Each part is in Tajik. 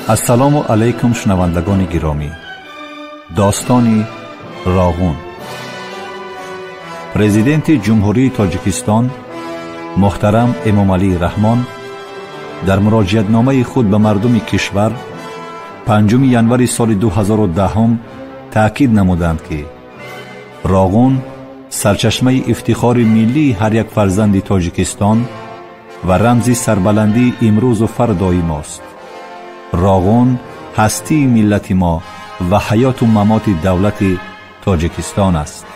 Ассалому алайкум, шунавандагони гиромӣ. Достони Роғун. Президенти Ҷумҳурии Тоҷикистон муҳтарам Эмомалӣ Раҳмон дар муроҷиатномаи худ ба мардуми кишвар 5 январи соли 2010 таъкид намуданд, ки Роғун сарчашмаи ифтихори миллии ҳар як фарзанди Тоҷикистон ва рамзи сарбаландии имрӯзу фардои мост. Роғун ҳастии миллати мо ва ҳаёту мамоти давлати Тоҷикистон аст.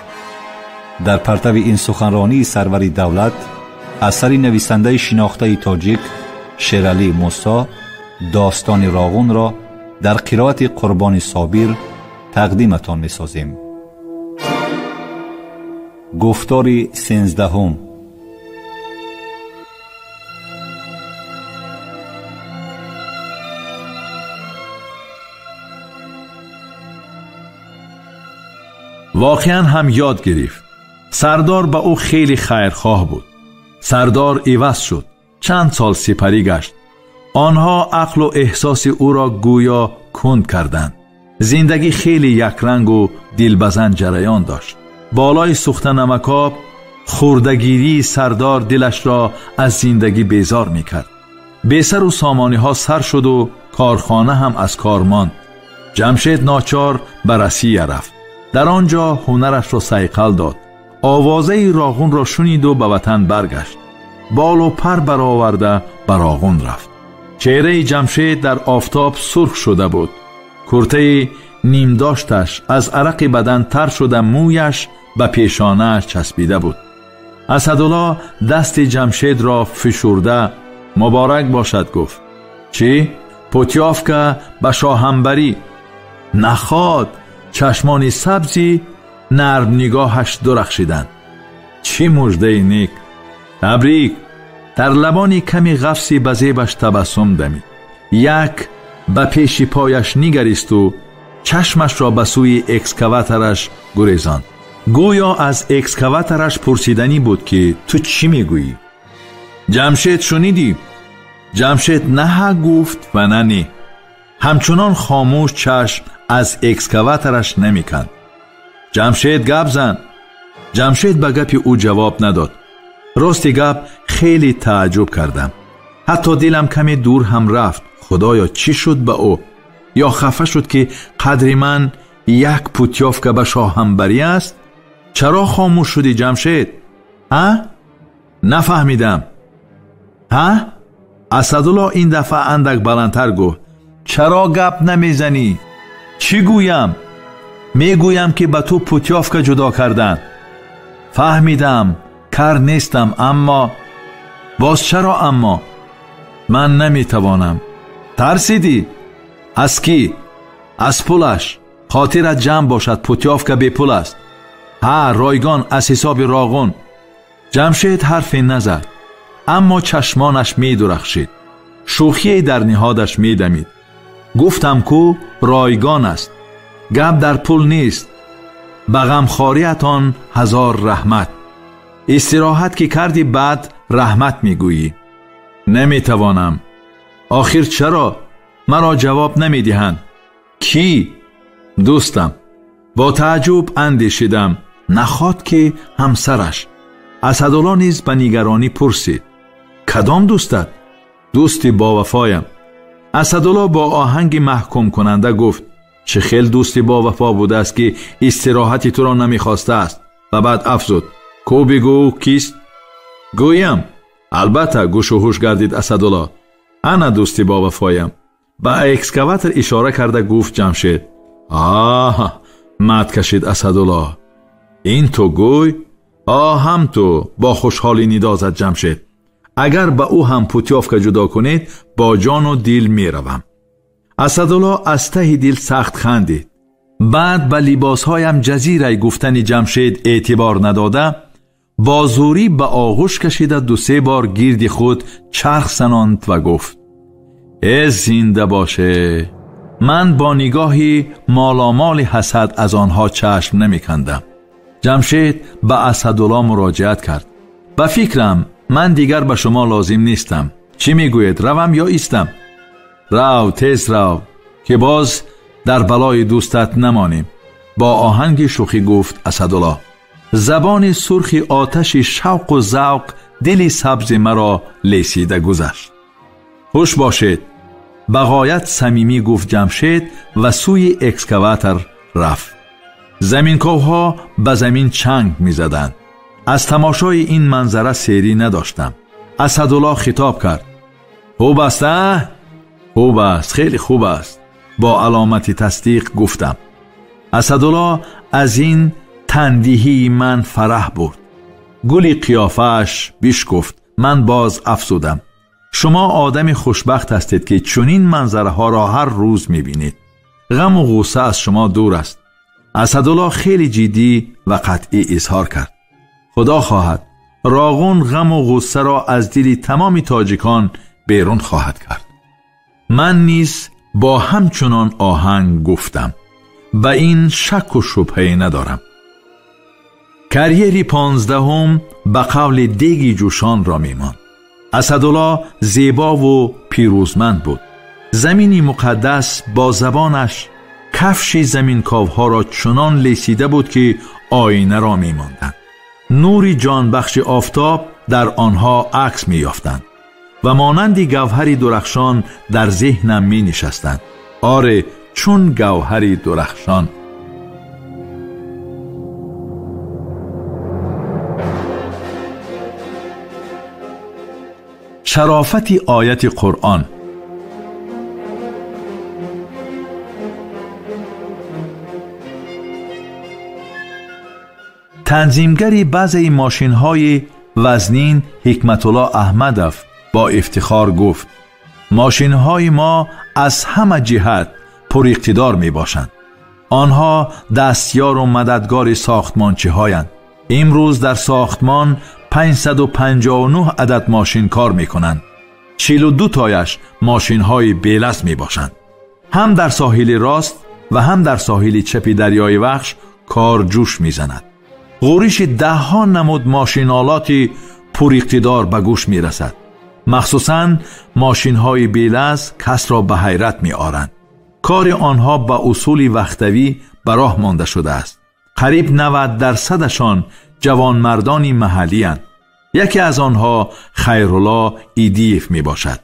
Дар партави ин суханронии сарвари давлат асари нависандаи шинохтаи тоҷик Шералӣ Мусо достони Роғунро дар қироати Қурбони Собир тақдиматон месозем. Гуфтори 13. Воқеан ҳам ёд гирифт. Сардор ба ӯ хеле хайрхоҳ буд. Сардор иваз шуд, чанд сол сипарӣ гашт. Онҳо ақлу эҳсоси ӯро гӯё кунд карданд. Зиндагӣ хеле якрангу дилбазан ҷараён дошт. Болои сӯхта намакоб хурдагирии сардор дилашро аз зиндагӣ безор мекард. Бесару сомониҳо сар шуду корхона ҳам аз кор монд. Ҷамшед ночор ба Россия рафт. Дар он ҷо ҳунарашро сайқал дод. Овозаи Роғунро шуниду ба ватан баргашт. Болу пар бароварда ба Роғун рафт. Чеҳраи Ҷамшед дар офтоб сурх шуда буд. Куртаи нимдошташ аз арақи бадан тар шуда, мӯяш ба пешонааш часпида буд. Асадулло дасти Ҷамшедро фишурда муборак бошад гуфт. Чӣ? Путёвка ба шоҳамбарӣ. Наход чашмони сабзи нармнигоҳаш дурахшиданд. Чӣ муждаи нек! Табрик! Дар лабони ками ғафси ба зебаш табассум дамид. Як ба пеши пояш нигаристу чашмашро ба сӯи экскаватораш гурезонд. Гӯё аз экскаватораш пурсиданӣ буд, ки ту чӣ мегӯӣ? Ҷамшед, шунидӣ? Ҷамшед на ҳа гуфт ва на не. Ҳамчунон хомӯш чашм аз экскаватораш намеканд. Ҷамшед, гап зан! Ҷамшед ба гапи ӯ ҷавоб надод. Рости гап, хеле тааҷҷуб кардам. Ҳатто дилам каме дур ҳам рафт. Худоё, чӣ шуд ба ӯ? Ё хафа шуд, ки қадри ман як путёвка ба шоҳамбарӣ аст? Чаро хомӯш шудӣ, Ҷамшед? Ҳа? Нафаҳмидам. Ҳа? Асадулло ин дафъа андак баландтар гуфт. Чаро гап намезанӣ? Чӣ гӯям? Мегӯям, ки ба ту путёвка ҷудо карданд. Фаҳмидам, кар нестам, аммо боз чаро аммо? Ман наметавонам. Тарсидӣ? Аз кӣ? Аз пулаш. Хотират ҷамъ бошад, путёвка бепул аст. Ҳа, ройгон аз ҳисоби Роғун. Ҷамшед ҳарфе назад, аммо чашмонаш медурахшид. Шӯхие дар ниҳодаш медамид. Гуфтам, ку ройгон аст. Гап дар пул нест. Ба ғамхориятон ҳазор раҳмат. Истироҳат ки кардӣ, баъд раҳмат мегӯӣ. Наметавонам. Охир чаро? Маро ҷавоб намедиҳанд. Кӣ? Дӯстам. Бо тааҷҷуб андешидам. Наход ки ҳамсараш. Асадулло низ ба нигаронӣ пурсид. Кадом дӯстат? Дӯсти бовафоям. Асадулло бо оҳанги маҳкумкунанда гуфт. Чӣ хел дӯсти бовафо будааст, ки истироҳати туро намехостааст? Ва баъд афзуд. Ку бигӯ, кист? Гӯям. Албатта, гӯшу ҳуш гардид Асадулло. Ана дӯсти бовафоям. Ба экскаватор ишора карда гуфт Ҷамшед. Оҳ, мат кашид Асадулло. Ин ту гӯй? Оҳ, ҳам ту, бо хушҳолӣ нидо зад Ҷамшед. Агар ба ӯ ҳам путёвка ҷудо кунед, бо ҷону дил меравам. Асадулло аз таҳи дил сахт хандид. Баъд ба либосҳоям ҷазирай гуфтани Ҷамшед эътибор надода, бо зӯрӣ ба оғӯш кашида ду-се бор гирди худ чарх занонд ва гуфт: э зинда боше! Ман бо нигоҳи моломоли ҳасад аз онҳо чашм намекандам. Ҷамшед ба Асадулло муроҷиат кард. Ба фикрам, ман дигар ба шумо лозим нестам. Чӣ мегӯед, равам ё истам? рав, тез рав, ки боз дар балои дӯстат намонем, бо оҳанги шӯхӣ гуфт Асадулло. Забони сурхи оташи шавқу завқ дили сабзи маро лесида гузашт. Хуш бошед, ба ғоят самимӣ гуфт Ҷамшед ва сӯи экскаватор рафт. Заминковҳо ба замин чанг мезаданд. Аз тамошои ин манзара серӣ надоштам. Асадулло хитоб кард: хуб аст, а? Хуб аст, хеле хуб аст, бо аломати тасдиқ гуфтам. Асадулло аз ин тандиҳии ман фараҳ бурд. Гули қиёфааш бишкуфт. Ман боз афзудам: шумо одами хушбахт ҳастед, ки чунин манзараҳоро ҳар рӯз мебинед. Ғаму ғусса аз шумо дур аст. Асадулло хеле ҷиддӣ ва қатъӣ изҳор кард: худо хоҳад, Роғун ғаму ғуссаро аз дили тамоми тоҷикон берун хоҳад кард. Ман низ бо ҳамчунон оҳанг гуфтам: ба ин шакку шубҳае надорам. Карьери 15 ба қавли деги ҷӯшонро мемонд. Асадулло зебову пирӯзманд буд. Замини муқаддас бо забонаш кафши заминковҳоро чунон лесида буд, ки оинаро мемонданд. Нури ҷонбахши офтоб дар онҳо акс меёфтанд ва монанди гавҳари дурахшон дар зеҳнам менишастанд. Оре, чун гавҳари дурахшон. Шарофати ояти Қуръон. Танзимгари баъзеи мошинҳои вазнин Ҳикматулло Аҳмадов бо ифтихор гуфт: мошинҳои мо аз ҳама ҷиҳат пуриқтидор мебошанд. Онҳо дастёру мададгори сохтмончиҳоянд. Имрӯз дар сохтмон 559 адад мошин кор мекунанд. 42 тояш мошинҳои белаз мебошанд. Ҳам дар соҳили рост ва ҳам дар соҳили чапи дарёи Вахш кор ҷӯш мезанад. Ғӯриши даҳҳо намуд мошинолоти пуриқтидор ба гӯш мерасад. Махсусан мошинҳои белаз касро ба ҳайрат меоранд. Кори онҳо ба усули вақтавӣ ба роҳ монда шудааст. Қариб 90%-шон ҷавонмардони маҳаллиянд. Яке аз онҳо Хайрулло Идиев мебошад.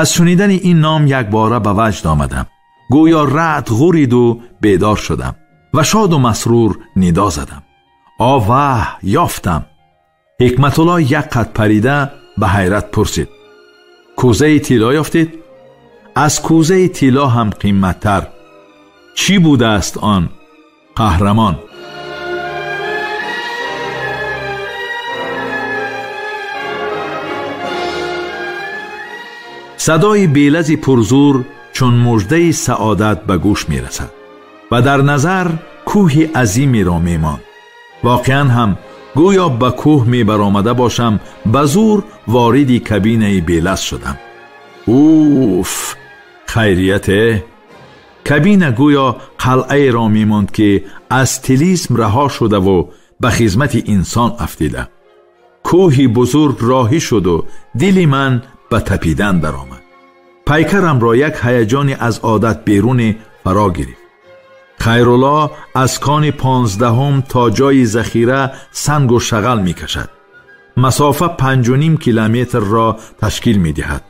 Аз шунидани ин ном якбора ба ваҷд омадам. Гӯё раъд ғуриду бедор шудам ва шоду масрур нидо задам: оваҳ, ёфтам! Ҳикматулло як қад парида ба ҳайрат пурсид: кӯзаи тилло ёфтед? Аз кӯзаи тилло ҳам қимматтар. Чӣ будааст он? Қаҳрамон. Садои белази пурзур чун муждаи саодат ба гӯш мерасад ва дар назар кӯҳи азимеро мемонд. Воқеан ҳам гӯё ба кӯҳ мебаромада бошам, ба зур вориди кабинаи белаз шудам. Уф, хайрияте! Кабина гӯё қалъаеро мемонд, ки аз тилисм раҳо шудаву ба хизмати инсон афтида. Кӯҳи бузург роҳӣ шуду дили ман ба тапидан даромад. Пайкарамро як ҳаяҷони аз одат беруне фаро гирифт. Хайрулло аз кони 15 то ҷои захира сангу шағал мекашад. Масофа 5,5 километрро ташкил медиҳад.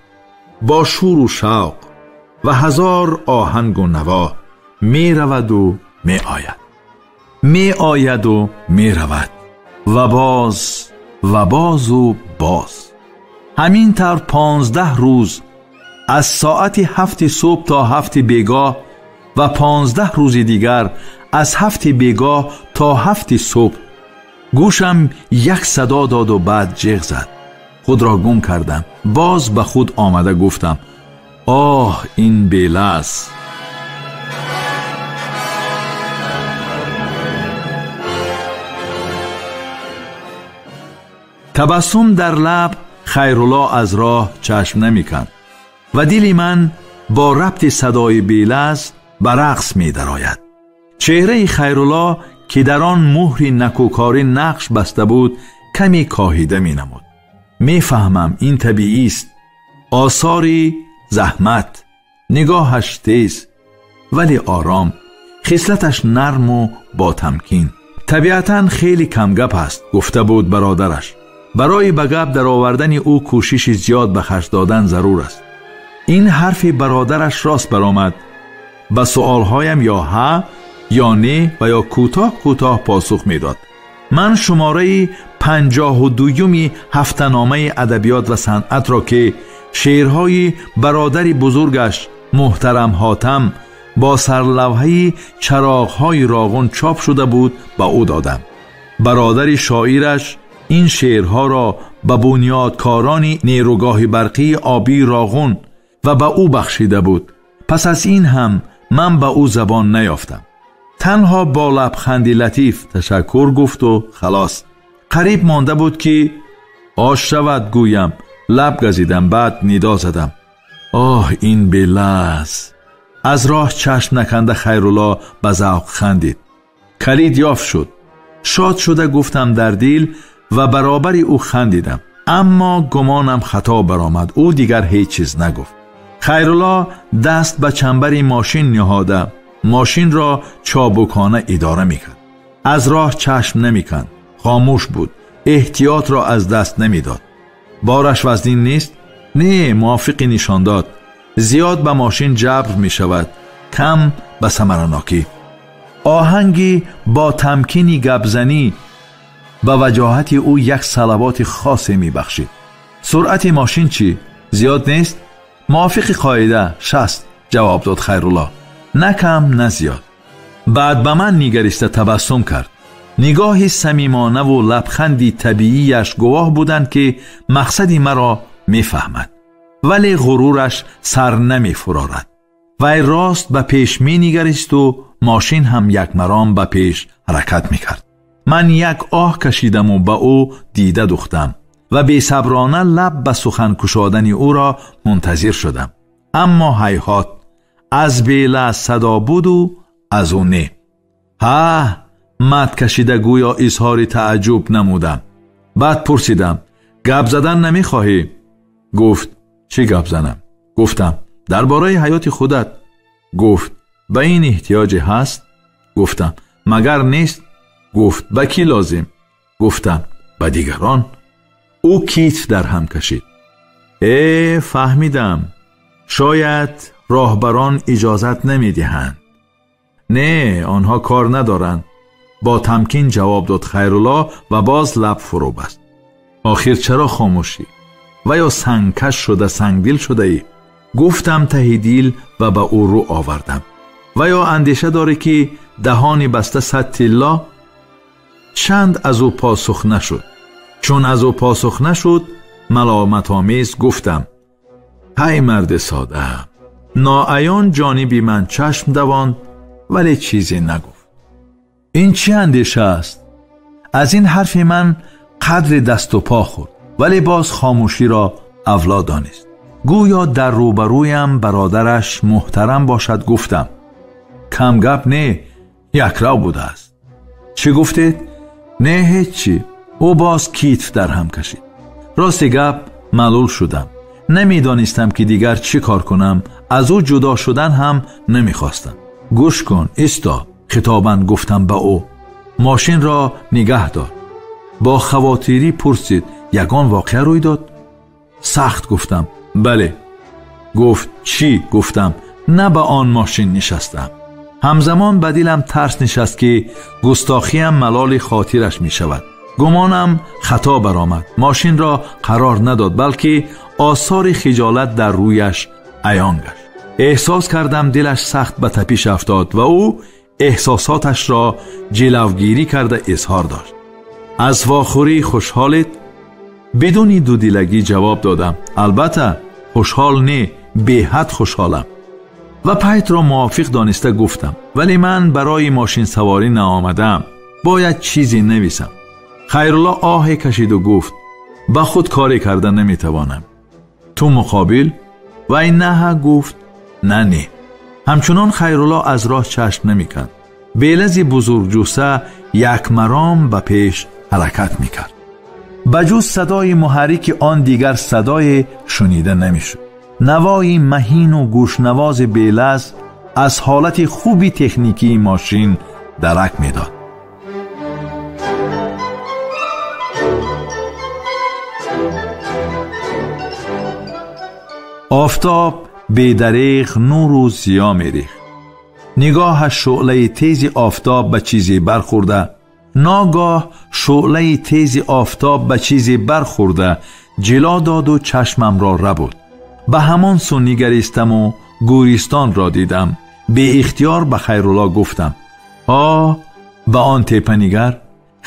Бо шуру шавқ ва ҳазор оҳангу наво мераваду меояд, меояду меравад ва боз ва бозу боз. Ҳамин тавр 15 рӯз аз соати 7 субҳ то 7 бегоҳ ва 15 рӯзи дигар аз 7 бегоҳ то 7 субҳ. Гӯшам як садо доду баъд ҷеғ зад. Худро гум кардам. Боз ба худ омада гуфтам: оҳ, ин белаз! Табассум дар лаб Хайрулло аз роҳ чашм намеканд ва дили ман бо рабти садои белаз ба рақс медарояд. Чеҳраи Хайрулло, ки дар он муҳри накӯкорӣ нақш баста буд, каме коҳида менамуд. Мефаҳмам, ин табиист. Осори заҳмат, Нигоҳаш тез, вале ором, хислаташ нарму ботамкин. Табиатан хеле камгап аст, гуфта буд бародараш. Барои ба гап даровардани ӯ кӯшиши зиёд ба харҷ додан зарур аст. Ин ҳарфи бародараш рост баромад. Ба суолҳоям ё ҳа, ё не ва ё кӯтоҳ кӯтоҳ посух медод. Ман шумораи 52-юми ҳафтаномаи адабиёт ва санъатро, ки шеърҳои бародари бузургаш муҳтарам Ҳотам бо сарлавҳаи чароғҳои Роғун чоп шуда буд, ба ӯ додам. Бародари шоираш ин шеърҳоро ба бунёдкорони нерӯгоҳи барқии обии Роғун ва ба ӯ бахшида буд. Пас аз ин ҳам ман ба ӯ забон наёфтам. Танҳо бо лабханди латиф ташаккур гуфту халос. Қариб монда буд ки ош шавад гӯям. Лаб газидам, баъд нидо задам: оҳ, ин белаз! Аз роҳ чашм наканда Хайрулло ба завқ хандид. Калид ёфт шуд. Шод шуда гуфтам дар дил ва баробари ӯ хандидам. Аммо гумонам хато баромад. Ӯ дигар ҳеҷ чиз нагуфт. Хайрулло даст ба чанбари мошин ниҳода, мошинро чобукона идора мекард. Аз роҳ чашм намеканд, хомӯш буд, эҳтиётро аз даст намедод. Бораш вазнин нест? Не, мувофиқи нишон дод. Зиёд ба мошин ҷабр мешавад, кам ба самаранокӣ. Оҳанги бо тамкини гапзанӣ ба ваҷоҳати ӯ як салавоти хосе мебахшид. Суръати мошин чӣ? Зиёд нест? Мувофиқи қоида 60, ҷавоб дод Хайрулло. На кам, на зиёд. Баъд ба ман нигариста табассум кард. Нигоҳи самимонаву лабханди табиияш гувоҳ буданд, ки мақсади маро мефаҳмад, вале ғурураш сар намефурорад. Вай рост ба пеш менигаристу мошин ҳам якмаром ба пеш ҳаракат мекард. Ман як оҳ кашидаму ба ӯ дида духтам ва бесаброна лаб ба сухан кушодани ӯро мунтазир шудам. Аммо ҳайҳот, аз бела садо буду аз ӯ не. Ҳа, мат кашида гӯё изҳори тааҷҷуб намудам. Баъд пурсидам: гап задан намехоҳӣ? Гуфт: чӣ гап занам? Гуфтам: дар бораи ҳаёти худат. Гуфт: ба ин эҳтиёҷе ҳаст? Гуфтам: магар нест? Гуфт: ба кӣ лозим? Гуфтам: ба дигарон. Ӯ китф дар ҳам кашид. Э, фаҳмидам, шояд роҳбарон иҷозат намедиҳанд. Не, онҳо кор надоранд, бо тамкин ҷавоб дод Хайрулло ва боз лаб фурӯ баст. Охир чаро хомӯшӣ? Ва ё сангкаш шуда сангдил шудаӣ? Гуфтам таҳи дил ва ба ӯ рӯ овардам. Ва ё андеша дорӣ, ки даҳони баста 100 тилло? Чанд аз ӯ посух нашуд. Чун аз ӯ посух нашуд, маломатомез гуфтам: ҳай марди сода! Ноаён ҷониби ман чашм давонд, вале чизе нагуфт. Ин чӣ андеша аст? Аз ин ҳарфи ман қадри дасту по хӯрд, вале боз хомӯширо авло донист. Гӯё дар рӯбарӯям бародараш муҳтарам бошад. Гуфтам: камгап не, якрав будааст. Чӣ гуфтед? Не, ҳеҷ чӣ. Ӯ боз китф дар ҳам кашид. Рости гап, малул шудам. Намедонистам, ки дигар чӣ кор кунам. Аз ӯ ҷудо шудан ҳам намехостам. Гӯш кун, исто, хитобан гуфтам ба ӯ. Мошинро нигаҳ дор. Бо хавотирӣ пурсид: ягон воқеа рӯй дод? Сахт гуфтам: бале. Гуфт: чӣ? Гуфтам: на ба он мошин нишастам. Ҳамзамон ба дилам тарс нишаст, ки густохиям малоли хотираш мешавад. Гумонам хато баромад. Мошинро қарор надод, балки осори хиҷолат дар рӯяш аён гашт. Эҳсос кардам дилаш сахт ба тапиш афтод ва ӯ эҳсосоташро ҷилавгирӣ карда изҳор дошт. Аз вохӯрӣ хушҳолед? Бидуни дудилагӣ ҷавоб додам: албатта, хушҳол не, беҳад хушҳолам. Ва пайтро мувофиқ дониста гуфтам: вале ман барои мошинсаворӣ наомадаам, бояд чизе нависам. Хайрулло оҳе кашиду гуфт: ба худ коре карда наметавонам. Ту муқобил? Вай наҳа гуфт, на не. Ҳамчунон Хайрулло аз роҳ чашм намеканд. Белази бузургҷусса якмаром ба пеш ҳаракат мекард. Ба ҷуз садои муҳаррики он дигар садое шунида намешуд. Навои маҳину гӯшнавози белаз аз ҳолати хуби техникии мошин дарак медод. Офтоб бедареғ нуру зиё мерехт. Нигоҳаш шӯълаи тези офтоб ба чизе бархӯрда, ногоҳ шӯълаи тези офтоб ба чизе бархӯрда ҷило доду чашмамро рабуд. Ба ҳамон сӯ нигаристаму гӯристонро дидам. Беихтиёр ба Хайрулло гуфтам: «Оҳ, ба он тепа нигар!»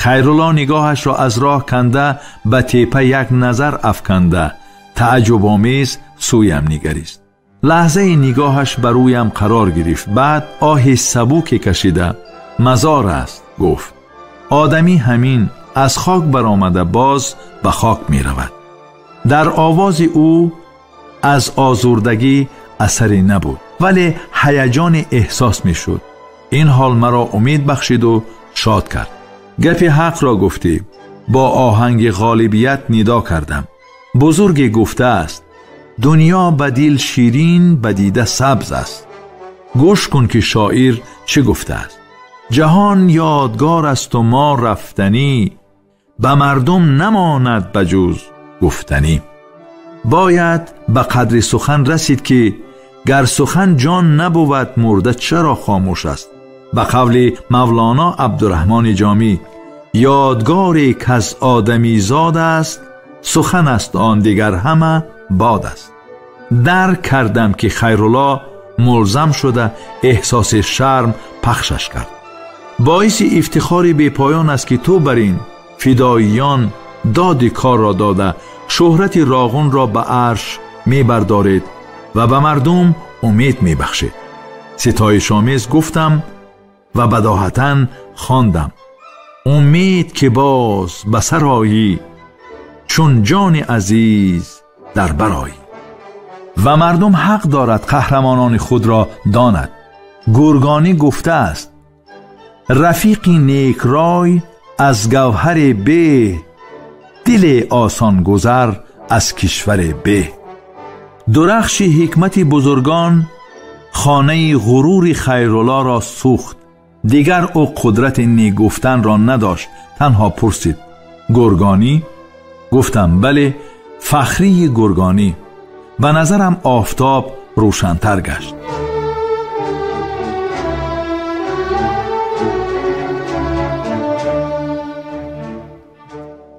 Хайрулло нигоҳашро аз роҳ канда ба тепа як назар афканда тааҷҷубомез сӯям нигарист. Лаҳзаи нигоҳаш ба рӯям қарор гирифт. Баъд оҳи сабуке кашида: «Мазор аст», гуфт. Одамӣ ҳамин аз хок баромада боз ба хок меравад. Дар овози ӯ аз озурдагӣ асаре набуд, вале ҳаяҷони эҳсос мешуд. Ин ҳол маро умед бахшиду шод кард. Гапи ҳақро гуфтӣ, бо оҳанги ғолибият нидо кардам. Бузурге гуфтааст: дунё ба дил ширин, ба дида сабз аст. Гӯш кун ки шоир чӣ гуфтааст: ҷаҳон ёдгор асту мо рафтанӣ, ба мардум намонад ба ҷуз гуфтанӣ. Бояд ба қадри сухан расид ки гар сухан ҷон набувад, мурда чаро хомӯш аст? Ба қавли Мавлоно Абдураҳмони Ҷомӣ: ёдгоре каз одамизод аст, сухан аст он дигар ҳама бод аст. Дарк кардам ки Хайрулло мулзам шуда эҳсоси шарм пахшаш кард. Боиси ифтихори бепоён аст ки ту бар ин фидоиён доди корро дода, шӯҳрати Роғунро ба арш мебардоред ва ба мардум умед мебахшед. Ситоишомез гуфтам ва бадоҳатан хондам: умед ки боз ба сар оӣ, чун ҷони азиз дар бароӣ. Ва мардум ҳақ дорад қаҳрамонони худро донад. Гургонӣ гуфтааст: рафиқи некрой аз гавҳари беҳ, дили осонгузар аз кишвари беҳ. Дурахши ҳикмати бузургон хонаи ғурури Хайруллоро сӯхт. Дигар ӯ қудрати нек гуфтанро надошт. Танҳо пурсид: Гургонӣ? Гуфтам: бале, Фахрии Гургонӣ. Ба назарам офтоб рӯшантар гашт.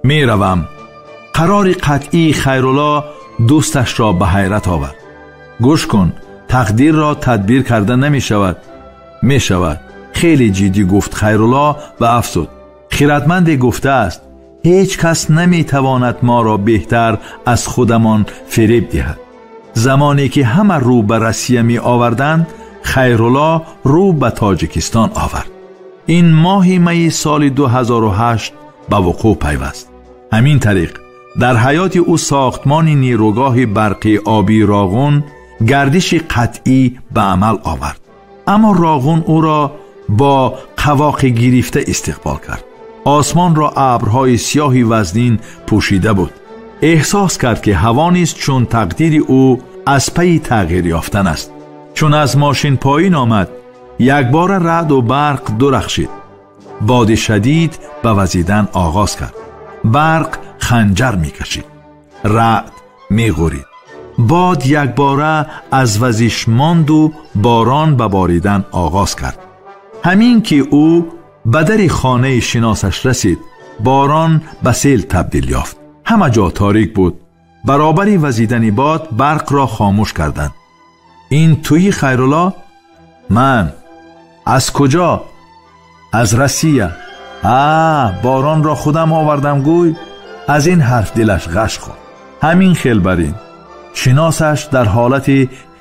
Меравам. Қарори қатъии Хайрулло дӯсташро ба ҳайрат овард. Гӯш кун, тақдирро тадбир карда намешавад. Мешавад, хеле ҷиддӣ гуфт Хайрулло ва афзуд: хиратманде гуфтааст, ҳеҷ кас наметавонад моро беҳтар аз худамон фиреб диҳад. Замоне ки ҳама рӯ ба Россия меоварданд, Хайрулло рӯ ба Тоҷикистон овард. Ин моҳи майи соли 2008 ба вуқӯъ пайваст. Ҳамин тариқ дар ҳаёти ӯ сохтмони нерӯгоҳи барқи обии Роғун гардиши қатъӣ ба амал овард. Аммо Роғун ӯро бо қавоқи гирифта истиқбол кард. Осмонро абрҳои сиёҳи вазнин пӯшида буд. Эҳсос кард ки ҳаво низ чун тақдири ӯ аз пайи тағйир ёфтан аст. Чун аз мошин поин омад, якбора раъду барқ дурахшид. Боди шадид ба вазидан оғоз кард. Барқ ханҷар мекашид, раъд меғӯрид. Бод якбора аз вазиш монду борон ба боридан оғоз кард. Ҳамин ки ӯ ба дари хонаи шиносаш расид, борон ба сел табдил ёфт. Ҳама ҷо торик буд. Баробари вазидани бод барқро хомӯш карданд. Ин туи Хайрулло? Ман. Аз куҷо? Аз Россия. Боронро худам овардам, гӯй. Аз ин ҳарф дилаш ғаш хӯрд. Ҳамин хел бар ин шиносаш дар ҳолати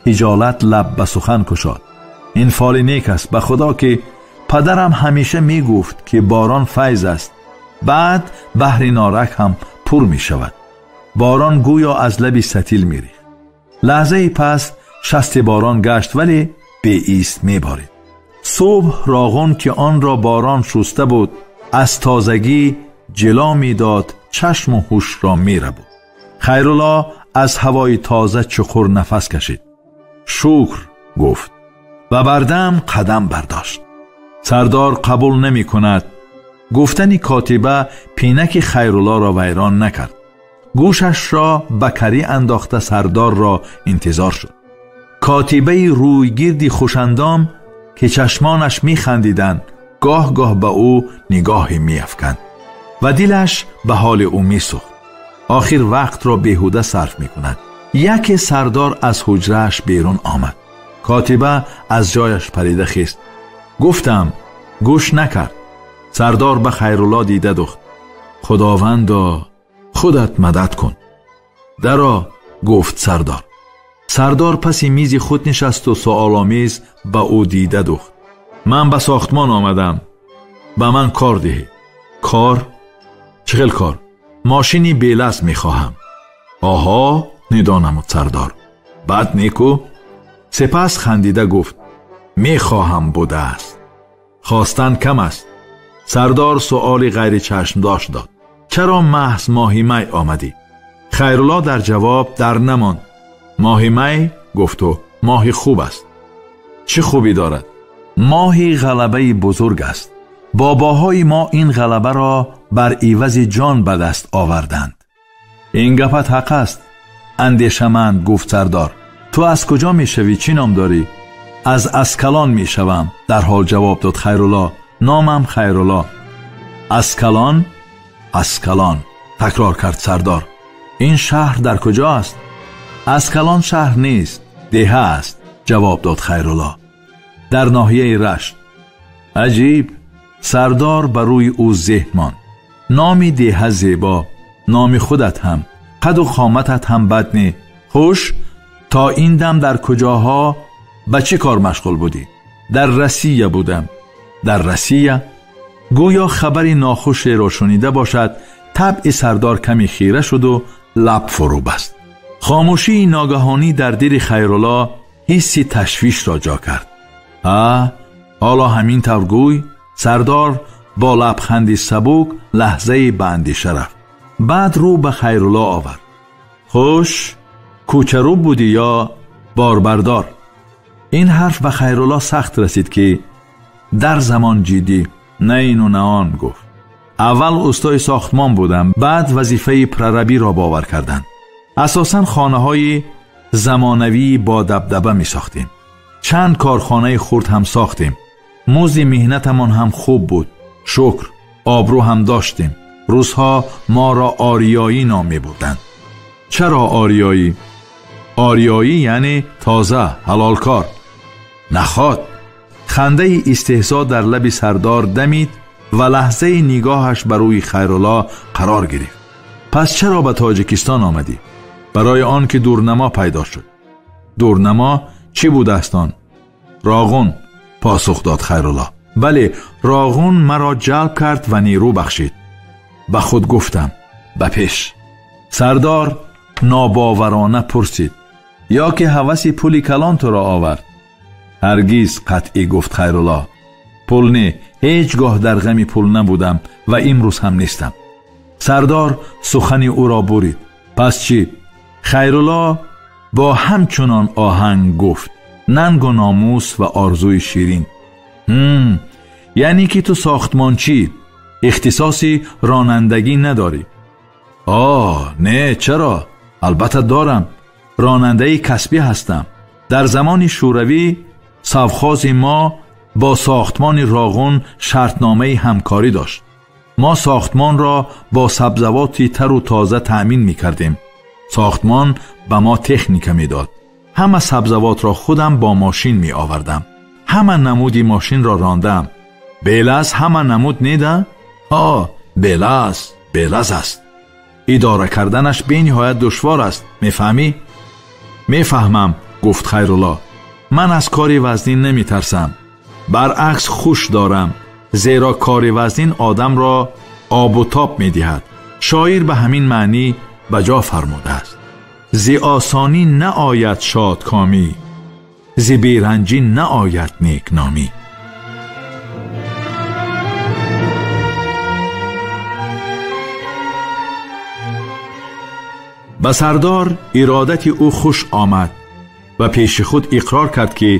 ҳиҷолат лаб ба сухан кушод. Ин фоли нек аст, ба худо ки падарам ҳамеша мегуфт ки борон файз аст, баъд баҳри норак ҳам пур мешавад. Борон гӯё аз лаби сатил мерехт. Лаҳзаи пас шасти борон гашт, вале беист меборид. Субҳ Роғун ки онро борон шуста буд, аз тозагӣ ҷило медод, чашму ҳушро мерабуд. Хайрулло аз ҳавои тоза чуқур нафас кашид. Шукр гуфт ва бардам қадам бардошт. Сардор қабул намекунад. Гуфтани котиба пинаки Хайруллоро вайрон накард. Гӯшашро ба карӣ андохта сардорро интизор шуд. Котибаи рӯйгирди хушандом ки чашмонаш механдиданд, гоҳ-гоҳ ба ӯ нигоҳе меафканд ва дилаш ба ҳоли ӯ месӯхт. Охир вақтро беҳуда сарф мекунад. Яке сардор аз ҳуҷрааш берун омад. Котиба аз ҷояш парида хест. Гуфтам, гӯш накард. Сардор ба Хайрулло дида духт. Худовандо, худат мадад кун. Даро, гуфт сардор. Сардор паси мизи худ нишасту суоломез ба ӯ дида духт. Ман ба сохтмон омадам. Ба ман кор диҳед. Кор? Чӣ хел кор? Мошини белаз мехоҳам. Оҳо, нидо намуд сардор. Бад неку? Сипас хандида гуфт: мехоҳам будааст. Хостан кам аст. Сардор суоли ғайричашмдошт дод. Чаро маҳз моҳи май омадӣ? Хайрулло дар ҷавоб дар намонд. Моҳи май, гуфт ӯ, моҳи хуб аст. Чӣ хубӣ дорад? Моҳи ғалабаи бузург аст. Бобоҳои мо ин ғалабаро бар ивази ҷон ба даст оварданд. Ин гапат ҳақ аст, андешаманд, гуфт сардор. Ту аз куҷо мешавӣ? Чӣ ном дорӣ? Аз Аскалон мешавам, дарҳол ҷавоб дод Хайрулло. Номам Хайрулло. Аскалон? Аскалон, такрор кард сардор. Ин шаҳр дар куҷо аст? Аскалон шаҳр нест, деҳа аст, ҷавоб дод Хайрулло. Дар ноҳияи Рашт. Аҷиб! Сардор ба рӯи ӯ зеҳ монд. Номи деҳа зебо, номи худат ҳам, қаду қоматат ҳам бад не. Хуш, то ин дам дар куҷоҳо ба чӣ кор машғул будӣ? Дар Россия будам. Дар Россия? Гӯё хабари нохушеро шунида бошад, табъи сардор каме хира шуду лаб фурӯ баст. Хомӯшии ногаҳонӣ дар дили Хайрулло ҳисси ташвишро ҷо кард. Ҳоло ҳамин тавр гӯй? Сардор бо лабханди сабук лаҳзае ба андеша рафт. Баъд рӯ ба Хайрулло овард. Хуш, кӯчарӯ будӣ ё борбардор? Ин ҳарф ба Хайрулло сахт расид ки дар замон ҷиддӣ на ину на он гуфт. Аввал устои сохтмон будам, баъд вазифаи прорабиро бовар карданд. Асосан хонаҳои замонавии бо дабдаба месохтем. Чанд корхонаи хурд ҳам сохтем. Музди меҳнатамон ҳам хуб буд. Шукр, обрӯ ҳам доштем. Рӯзҳо моро ориёӣ ном мебурданд. Чаро ориёӣ? Ориёӣ яъне тоза, ҳалолкор. Наход. Хандаи истеҳзо дар лаби сардор дамид ва лаҳзаи нигоҳаш ба рӯи Хайрулло қарор гирифт. Пас чаро ба Тоҷикистон омадӣ? Барои он ки дурнамо пайдо шуд. Дурнамо чӣ будааст он? Роғун, посух дод Хайрулло. Бале, роғун маро ҷалб кард ва нерӯ бахшид. Ба худ гуфтам, ба пеш. Сардор нобоварона пурсид: ё ки ҳаваси пули калон туро овард? Ҳаргиз, қатъӣ гуфт Хайрулло. Пул не, ҳеҷ гоҳ дар ғами пул набудам ва имрӯз ҳам нестам. Сардор сухани ӯро бурид. Пас чӣ? Хайрулло бо ҳамчунон оҳанг гуфт: нангу номус ва орзуи ширин. Яъне ки ту сохтмончӣ, ихтисоси ронандагӣ надорӣ? Не, чаро? Албатта дорам. Ронандаи касбӣ ҳастам. Дар замони шӯравӣ совхози мо бо сохтмони Роғун шартномаи ҳамкорӣ дошт. Мо сохтмонро бо сабзавоти тару тоза таъмин мекардем. Сохтмон ба мо техника медод. Ҳама сабзавотро худам бо мошин меовардам. Ҳама намуди мошинро рондам. Белаз ҳама намуд неда? Белаз, белаз аст. Идора карданаш бениҳоят душвор аст, мефаҳмӣ? Мефаҳмам, гуфт Хайрулло. Ман аз кори вазнин намитарсам. Баръакс хуш дорам, зеро кори вазнин одамро обу тоб медиҳад. Шоир ба ҳамин маънӣ ба ҷо фармудааст: зи осонӣ наояд шодкомӣ, зи беранҷӣ наояд некномӣ. Ба сардор иродати ӯ хуш омад ва пеши худ иқрор кард, ки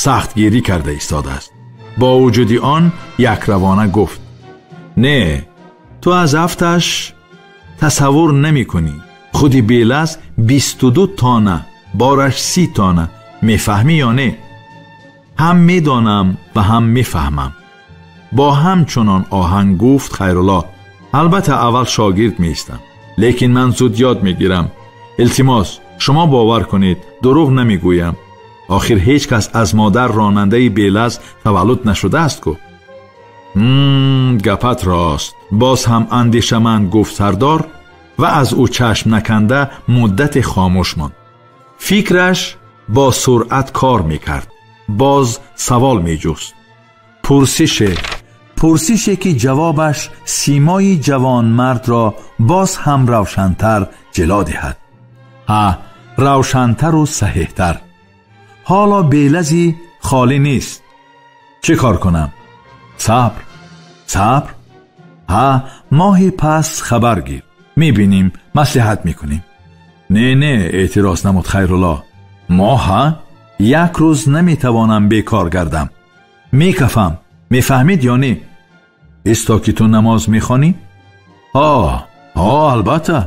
сахтгирӣ карда истодааст. Бо вуҷуди он якравона гуфт: не, ту аз афташ тасаввур намекунӣ. Худи Белаз 22 тона, бораш 30 тона. Мефаҳмӣ ё не? Ҳам медонам ва ҳам мефаҳмам. Бо ҳамчунон оҳанг гуфт Хайрулло: албатта аввал шогирд меистам, лекин ман зуд ёд мегирам. Илтимос, шумо бовар кунед, дурӯғ намегӯям. Охир ҳеҷ кас аз модар ронандаи Белаз таваллуд нашудааст ку. Гапат рост. Боз ҳам андешаманд гуфт сардор ва аз ӯ чашм наканда муддате хомӯш монд. Фикраш бо суръат кор мекард, боз савол меҷуст. Пурсише ки ҷавобаш симои ҷавонмардро боз ҳам равшантар ҷило диҳад. Ҳа, равшантару саҳеҳтар. Ҳоло Белази холӣ нест. Чӣ кор кунам? Сабр, сабр. Ҳа, моҳи пас хабар гир, мебинем, маслиҳат мекунем. Не, не, эътироз намуд Хайрулло. Моҳ, ҳа? Як рӯз наметавонам бекор гардам. Мекафам, мефаҳмид ё не? Исто ки ту намоз мехонӣ? Ҳа, ҳа, албатта.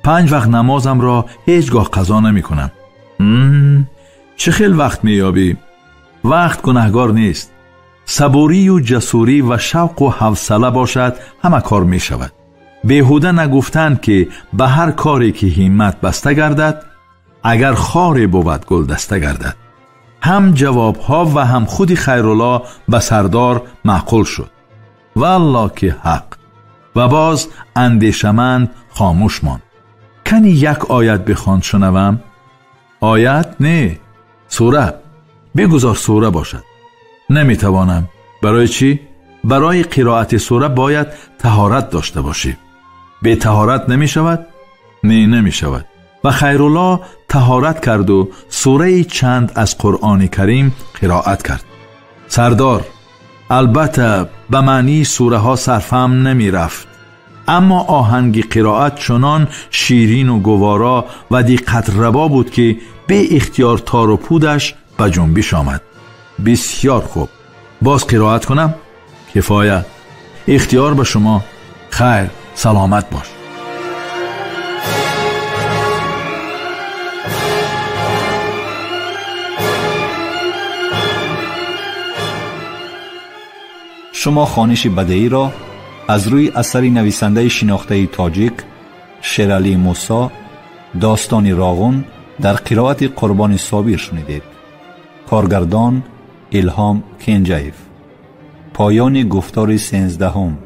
5 вақт намозамро ҳеҷ гоҳ қазо намекунам. Чӣ хел вақт меёбӣ? Вақт гунаҳгор нест. Сабурию ҷасурӣ ва шавқу ҳавсала бошад, ҳама кор мешавад. Беҳуда нагуфтанд, ки ба ҳар коре ки ҳиммат баста гардад, агар хоре бувад гулдаста гардад. Ҳам ҷавобҳо ва ҳам худи Хайрулло ба сардор маъқул шуд. Валло ки ҳақ. Ва боз андешаманд хомӯш монд. Кани як оят бихон шунавам? Оят не, сура. Бигузор сура бошад. Наметавонам. Барои чӣ? Барои қироати сура бояд таҳорат дошта бошӣ. Бе таҳорат намешавад? Не, намешавад. Ва Хайрулло таҳорат карду сураи чанд аз Қуръони Карим қироат кард. Сардор албатта ба маънии сураҳо сарфаҳм намерафт, аммо оҳанги қироат чунон ширину гуворо ва диққатрабо буд, ки беихтиёр тору пудаш ба ҷунбиш омад. Бисёр хуб. Боз қироат кунам? Кифоя. Ихтиёр ба шумо. Хайр, саломат бош. Шумо хониши бадеиро аз рӯи асари нависандаи шинохтаи тоҷик Шералӣ Мусо достони Роғун дар қироати Қурбони Собир шунидед. Коргардон Илҳом Кенҷаев. Поёни гуфтори 13.